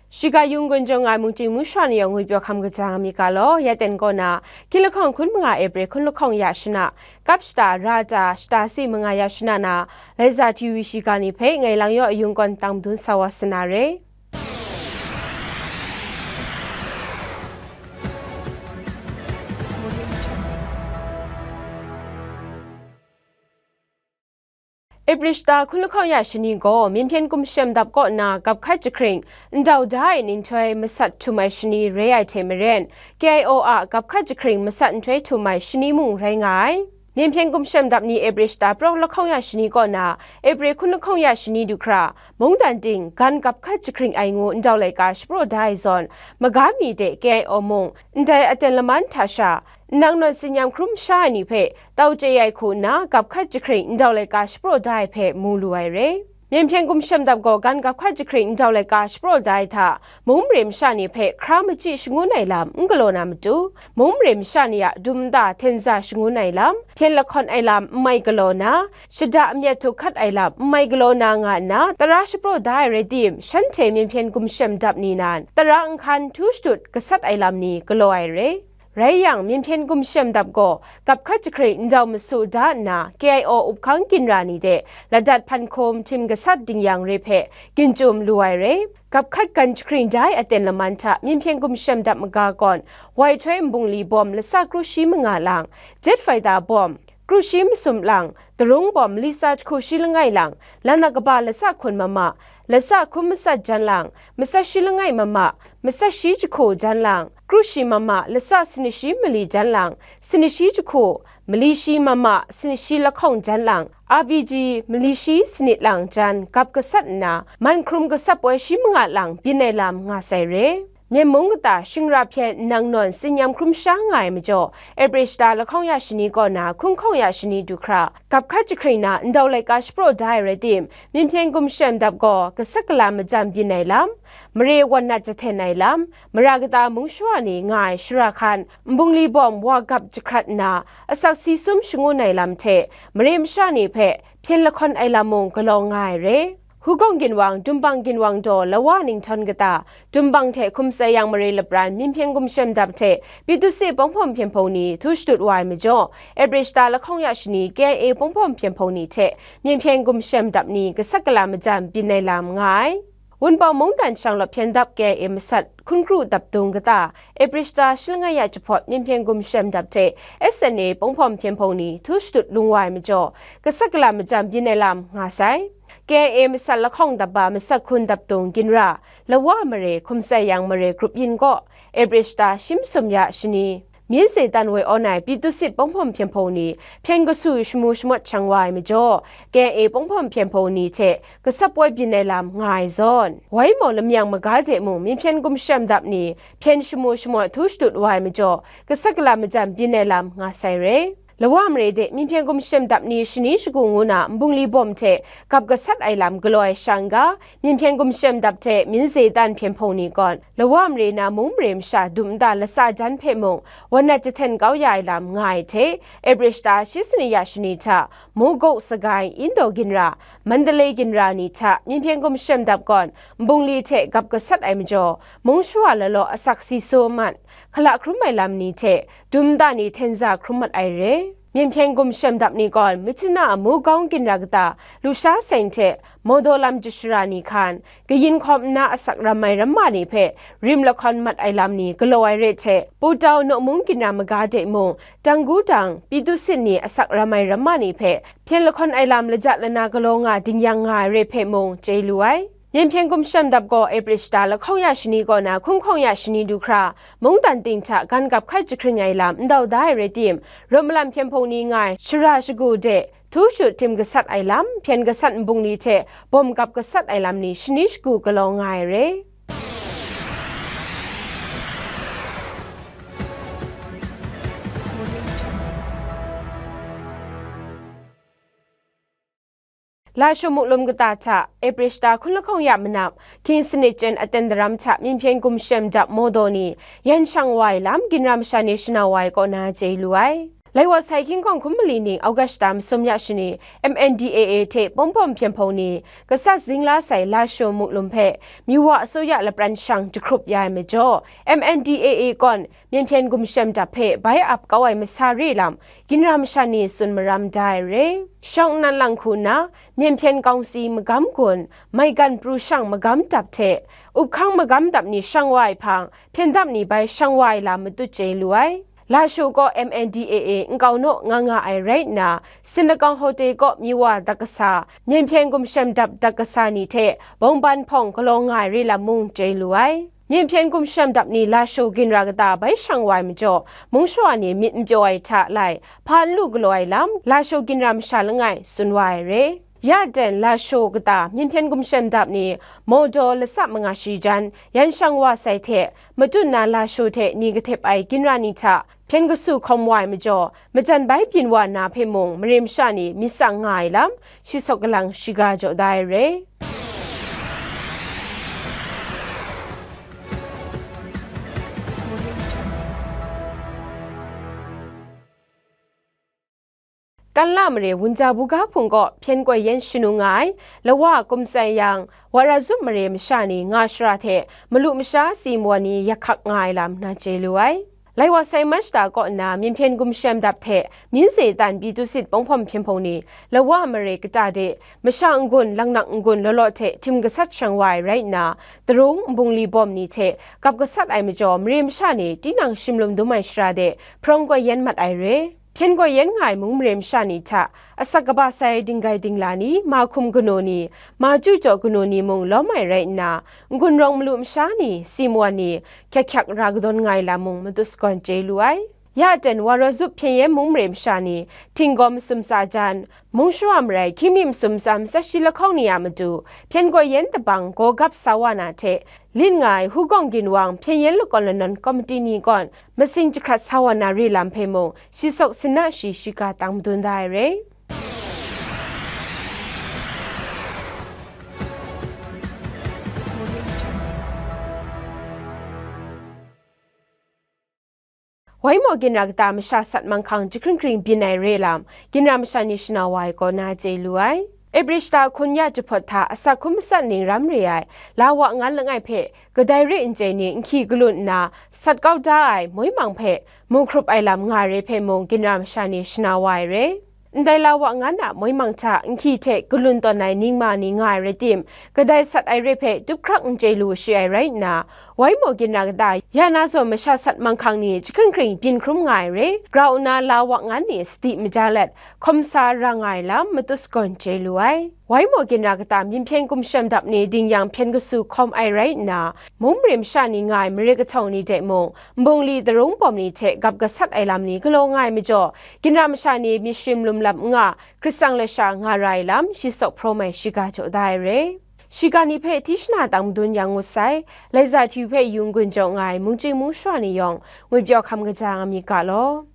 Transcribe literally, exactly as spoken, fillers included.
Shiga yung gun jawng ai mungchying mungshwa ni yawng ngwipyaw hkam kaja nga mi ga law, ya ten kaw na, hkying lahkawng hkun manga April hkun lahkawng ya shana, kap shata ra ta shata si manga ya shana na, Laiza T V shiga ni hpe ngai lang yaw ayung kawn tang madun sa wa sa na re. April shata hkun lahkawng ya shani gaw, Myen Hpyen Gumshem Dap kaw na gap hkat jahkring ndau da ai nhtoi masat htum ai shani re ai hte maren, K I O a gap hkat jahkring masat nhtoi htum ai shani mung rai nga ai. Myen Hpyen Gumshem Dap ni April shata prawk lahkawng ya shani kaw na, April hkun lahkawng ya shani du hkra, mungdan ting gan gap hkat jahkring ai ngu ndau laika shapraw da ai zawn, maga mi de K I O mung, ndai aten laman hta sha, nang nawn tsin-yam hkrum sha ai ni hpe tau chye ai hku nna, gap hkat jahkring ndau laika shapraw da ai hpe mu lu ai re. Myen Hpyen Gumshem Dap gaw gan gap hkat jahkring ndau laika shapraw da ai hta, mung mare masha ni hpe hkra machyi shangun ai lam n galaw na matu, mung mare masha ni a dum nta hten za shangun ai lam, hpyen lahkawn ai lam n mai galaw na, shada amyat htuk hkat ai lam n mai galaw na nga nna, tara shapraw da ai rai tim, shanhte Myen Hpyen Gumshem Dap ni nan, tara nhkan htu shadut gasat ai lam ni galaw ai re. Rai yang, Myen Hpyen Gumshem Dap gaw gap hkat jahkring ndau masu da nna, K I O up hkang ginra ni de ladat hpan hkum htim gasat ding yang re hpe ginchyum lu ai re. Gap hkat gan jahkring da ai aten laman hta Myen Hpyen Gumshem Dap maga kawn, wai htoi nbungli bawm lasa kru shi manga lang, jet fighter bawm kru shi masum lang, darung bawm mali tsa jahku shi langai lang, lana kaba lasa hkun mama, lasa hkun masat jan lang, masat shi langai mama, masat shi jahku jan lang, kru shi mama, lasa sanit shi mali jan lang, sanit shi jahku, mali shi mama, sanit shi lahkawng jan lang, R P G mali shi sanit lang jan gap gasat nna, man hkrum gasat poi shi manga lang byin ai lam nga sai re. Myen mung kata shingra hpyen nang nawn tsin-yam hkrum sha nga ai majaw, April shata lahkawng ya shani kaw na hkun hkawng ya shani du hkra, gap hkat jahkring na ndau laika shapraw da ai rai tim, Myen Hpyen Gumshem Dap gaw gasat gala majan byin ai lam, mare wan nat jahten ai lam, mara kata mung shawa ni nga ai shara hkan, nbungli bawm wa gap jahkrat nna, asak si sum shangun ai lam hte, mare masha ni hpe hpyen lahkawn ai lam mung galaw nga ai re. Hugawng ginwang, Dumbang ginwang daw, Lawa Ninghtawng kata, Dumbang hte hkum tsai yang mare lapran, Myen Hpyen Gumshem Dap hte Pyithu Sit Pawng Hpawm Hpyen Hpung ni htu shadut wa ai majaw, April shata lahkawng ya shani K I A Pawng Hpawm Hpyen Hpung ni hte Myen Hpyen Gumshem Dap ni gasat gala majan byin ai lam nga ai. Wunpawng mungdan shanglawt hpyen dap K I A masat hkun kru dap dung kata, April shata shi langai ya jahpawt Myen Hpyen Gumshem Dap hte S N A Pawng Hpawm Hpyen Hpung ni htu shadut lung wa ai majaw, gasat gala majan byin ai lam nga sai. K I A masat lahkawng dap ba masat hkun dap dung ginra, Lawa mare, hkum tsai yang mare grup yin kaw, April shata shi masum ya shani, Myin Se Tan woi awn ai Pyithu Sit Pawng Hpawm Hpyen Hpung ni hpyen kasu shamu shamawt shang wa ai majaw, K I A Pawng Hpawm Hpyen Hpung ni hte gasat poi byin ai lam nga ai zawn, Waimaw Lamyang maga de mung Myen Hpyen Gumshem Dap ni hpyen shamu shamawt htu shadut wa ai majaw, gasat gala majan byin ai lam nga sai re. Lawa mare de Myen Hpyen Gumshem Dap ni shani shagu ngu na nbungli bawm hte gap gasat ai lam galaw ai sha n ga, Myen Hpyen Gumshem Dap hte Myin Se Tan Hpyen Hpung ni gawn, Lawa mare na mung mare masha dum nta latsa jan hpe mung, wan nat jahten kau ya ai lam nga ai hte, April shata shi sanit ya shani hta, Mukok, Sagai, Indaw ginra, Mandalay ginra ni hta Myen Hpyen Gumshem Dap gawn, nbungli hte gap gasat ai majaw, mung shawa lalaw asak si sum mat, hkala hkrum ai lam ni hte, dum nta ni hten za hkrum mat ai re. Myen Hpyen Gumshem Dap ni gawn, Myitkyina Mukok ginra kata, Lusha Seng hte Mawdaw lam jashara ni hkan, kayin hkawm nna asak ram ai ramma ni hpe rim lahkawn mat ai lam ni galaw ai re hte, Putau Nawmung ginra maga de mung, Danggu Dang, Pyithu Sit ni asak ram ai ramma ni hpe hpyen lahkawn ai lam laja lana galaw nga ding yang nga ai re hpe mung chye lu ai. Myen Hpyen Gumshem Dap gaw April shata lahkawng ya shani kaw na hkun hkawng ya shani du hkra, mungdan ting hta gan gap hkat jahkring ai lam ndau da ai rai tim, rawt malam hpyen hpung ni nga ai shara shagu de, htu shut htim gasat ai lam, hpyen gasat nbungli hte bawm gap gasat ai lam ni shani shagu galaw nga ai re. Lashawng Muklum kata hta, April shata hkun lahkawng ya manap, hkying sanit chyen aten daram hta Myen Hpyen Gumshem Dap Mawdaw ni yan shang wa ai lam, ginra masha ni shanau wa ai kaw na chye lu ai. Lai wa sai hkying hkawng hkum mali ning August ta masum ya shani, M N D A A hte Pawng Pawng Hpyen Hpung ni gasat zing la sai Lashaw muklum hpe Myiwa asoya lapran shang jahkrup ya ai majaw, M N D A A gaw Myen Hpyen Gumshem Dap hpe bai ap kau ai masa re lam, ginra masha ni tsun maram da ai re. Shawng nnan lang hku nna, Myen Hpyen Kaungsi magam gun, maigan pru shang magam dap hte, up hkang magam dap ni shang wa ai hpang, hpyen dap ni bai shang wa ai lam matut chye lu ai. Lashaw gaw M N D A A nkau naw nga nga ai rai nna, Sinlakang Hotel kaw Myiwa dak kasa, Myen Hpyen Gumshem Dap dak kasa ni hte bawngban hpawng galaw nga ai re lam mung chye lu ai. Myen Hpyen Gumshem Dap ni Lashaw ginra kata bai shang wa ai majaw, mung shawa ni myit n pyaw ai hta lai, hpa n lu galaw ai lam, Lashaw ginra masha langai tsun wa ai re. Ya ten Lashaw kata Myen Hpyen Gumshem Dap ni Mawdaw latsa manga shi jan yan shang wa sai hte, matut na Lashaw hte ni kahtep ai ginra ni hta hpyen kasu hkawm wa ai majaw, majan bai byin wa na hpe mung mare masha ni myit tsang nga ai lam, shi sawk galang shiga jaw da ai re. Kanla mare wunja buga hpung kaw hpyen koi yan shanu nga ai, lawa kumtsai yang, Wara zup mare masha ni nga shara hte malu masha si mawan ni yak hkak nga ai lam na chye lu ai. Lai wa sai March ta kaw nna Myen Hpyen Gumshem Dap hte Myin Se Tan Pyi Tusit Pawng Hpawng Hpyen Hpung ni lawa mare kata de masha n-gun, laknak n-gun law law hte htim gasat shang wa ai rai nna, darung, nbungli bawm ni hte gap gasat ai majaw, mare masha ni tinang shimlum dum ai shara de hparawng koi yan mat ai re. Hpyen koi yan nga ai mung mare masha ni hta, asak kaba sai dinggai dingla ni, mahkum kanu ni, machyu jaw kanu ni mung lawm ai rai nna, n-gun rawng malu masha ni, si mawan ni, hkyak hkyak ra kadawn nga ai lam mung matut sagawn chye lu ai. Ya ten Wara zup hpyen yan mung mare masha ni, htinggaw masum tsa jan, mung shawa marai hkying mi masum tsam tsat shi lahkawng ni a matu, hpyen koi yan dabang gaw gap sa wa na hte, lit nga ai Hugawng Ginwang hpyen yan lakawn lanawn komiti ni gaw masing jahkrat sa wa na re lam hpe mung, shi sawk sinna shi shiga tang madun da ai re. Waimaw ginra kata masha sat manghkang jahkring hkring byin ai re lam, ginra masha ni shana wa ai kaw na chye lu ai. April shata hkun ya jahpawt hta asak hkun matsat ning ram re ai, la wa ngan langai hpe kadai re n chye ni nhki galun nna sat kau da ai moi mang hpe mu hkrup ai lam nga ai re hpe mung ginra masha ni shana wa ai re. Ndai la wa ngan a moi mang hta nhki hte galun tawn ai ningma ni nga ai rai tim, kadai sat ai re hpe tup hkrak n chye lu shi ai rai nna, Waimaw ginra kata ya na zawn masha sat manghkang ni jahkring hkring byin hkrum nga ai re, grau nna la wa ngan ni sadi maja let, hkawm sa ra nga ai lam matut sagawn chye lu ai. Waimaw ginra kata Myin Hpyen Gumshem Dap ni ding yang hpyen kasu hkawm ai rai nna, mung mare masha ni nga ai mare kahtawng ni de mung, nbungli darung bawm ni hte gap gasat ai lam ni galaw nga ai majaw, ginra masha ni myit shim lum lam n nga, hkrit tsang lasha nga ra ai lam, shi sawk hprawm ai shiga jaw da ai re. Shiga ni hpe hti shana tang madun yang ngut sai, Laiza Hti hpe yung gun jaw nga ai mungchying mungshawa ni yawng, ngwi pyaw hkam kaja nga myit ga law.